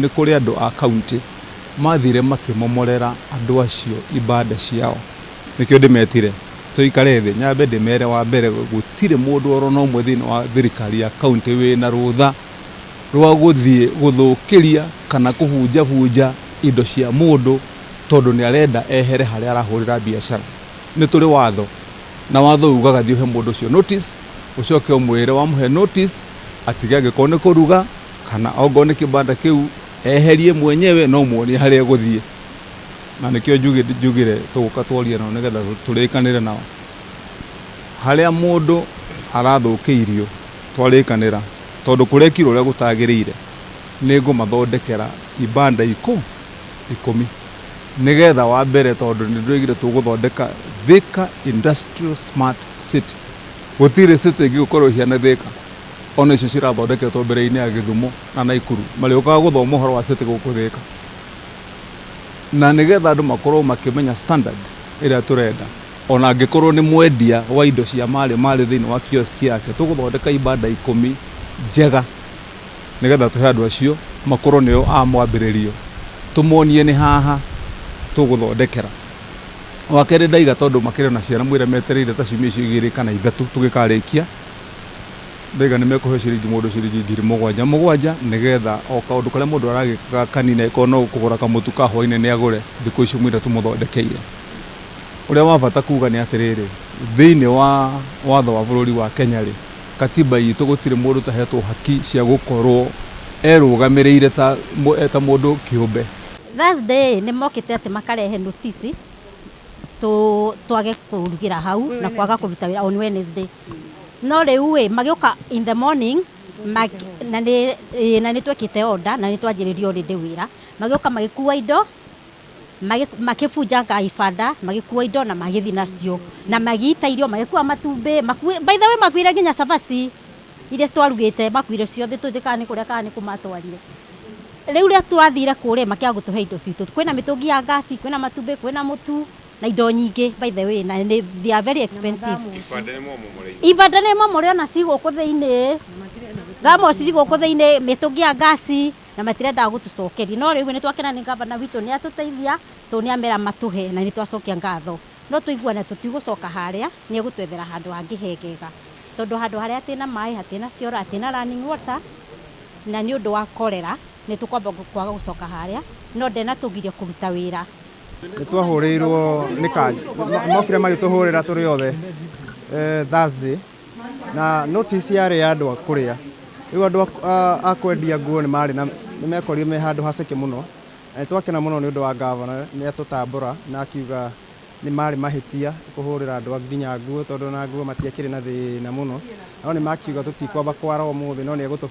Nĩ kũrĩ andũ a kaunti mathire makĩmomorera andũ acio ibanda ciao. Nĩkĩo ndĩmetire tũikare thĩ, nyambe ndĩmere wa mbere, gũtirĩ mũndũ oro na ũmwe thĩinĩ wa thirikari ya kaunti wĩna rũtha rwa gũthiĩ gũthũkĩria kana kũbunjabunja indo cia mũndũ tondũ nĩ arenda ehere harĩa arahũrĩra biacara. Nĩ tũrĩ watho, na watho ugaga thiĩ ũhe mũndũ ũcio notice, ũcoke ũmwĩre wamũhe notice atige angĩkorwo nĩ kũruga kana ongorwo nĩ kĩbanda kĩu eherie mwenyewe, no muonie harĩa egũthiĩ. Na nĩkĩo njugire tũgũka twarie nao nĩgetha tũrĩkanĩre nao. Harĩa mũndũ arathũkĩirio twarĩkanĩra, tondũ kũrekirwo ũrĩa gũtagĩrĩire, nĩ ngũmathondekera ibanda 10 nĩgetha wa mbere, tondũ nĩ ndĩroigire tũgũthondeka Thika Industrial Smart City. Gũtirĩ city ĩngĩ gũkorwo ĩhiana Thika, ona icio cirathondeketwo mbere-inĩ ya Gĩthumo na Naikuru marĩũkaga gũthoma ũhoro wa city gũkũ Thika, na nĩgetha andũ makorwo makĩmenya standard ĩrĩa tũrenda. Ona angĩkorwo nĩ mwendia wa indo cia marĩ marĩ thĩinĩ wa kiosk yake, tũgũthondeka ibanda 10 njega nĩgetha tũhe andũ acio makorwo nĩo a mwambĩrĩrio, tũmonie nĩ haha tũgũthondekera. Wa kerĩ, ndaiga tondũ makĩrĩ na ciana mwĩre metereire ta ciumia icio 2 kana 3 tũgĩkarĩkia, ndaiga nĩ mekũheo ciringi mũndũ ciringi 7,000 7, nĩgetha o kaũndũ karĩa mũndũ aragĩka kanini, angĩkorwo no kũgũra kamũtu ka hwainĩ, nĩ agũre thikũ icio mwĩre tũmũthondekeire. Ũrĩa wa bata kuga nĩ atĩrĩrĩ, thĩinĩ wa watho wa bũrũri wa Kenya rĩ, katiba itũ, gũtirĩ mũndũ ũtahetwo haki cia gũkorwo erũgamĩrĩire ta mũndũ kĩũmbe. Thursday nĩ mokĩte atĩ makarehe notice twage kũrugĩra hau na kwaga kũruta wĩra on Wednesday. No rĩu ĩ magĩũka in the morning na nĩ na nĩ twekĩte order na nĩ twanjĩrĩria already wĩra. Magĩũka magĩkua indo, makĩbunjanga ibanda, magĩkua indo na magĩthiĩ nacio na magĩita irio, magĩkua matumbĩ, by the way makuire nginya cabaci iria twarugĩte, makuire ciothe, tũtiũĩ kana nĩ kũrĩa kana nĩ kũmatwarire. Rĩu rĩrĩa twathire kũrĩa, makĩaga gũtũhe indo citũ. Kwĩna mĩtũngi ya ngasi, kwĩna matumbĩ, kwĩna mũtu na indo nyingĩ, by the way, na nĩ they are very expensive. Ibanda nĩ momore, ona ci gũkũ thĩinĩ, thermos ci gũkũ thĩinĩ, mĩtũngi ya ngasi, na matirendaga gũtũcokeria. No rĩu nĩ twakena nĩ gavana witũ, nĩ atũteithia tondũ nĩ amera matũhe, na nĩ twacokia ngatho. No tũiguane tũtigũcoka harĩa, nĩ egũtwethera handũ hangĩ hegega, tondũ handũ harĩa hatirĩ na maĩ, hatirĩ na cioro, hatirĩ na running water, na nĩ ũndũ wa cholera nĩ tũkwamba kwaga gũcoka harĩa, no ndenatũgiria kũruta wĩra. Nĩ twahũrĩirwo nĩ kanjũ, mokire magĩtũhũrĩra tũrĩ othe Thursday, na notice yarĩ ya andũ a kũrĩa. Rĩu andũ a kwendia nguo nĩ marĩ na nĩ mekorire me handũ haceke mũno, na nĩ twakena mũno nĩ ũndũ wa gavana, nĩ atũtambũra na akiuga nĩ marĩ mahĩtia kũhũrĩra andũ nginya nguo, tondũ na nguo matiakĩrĩ na thĩna mũno, no nĩ makiuga tũtikwamba kwara ũmũthĩ, no nĩ egũtũ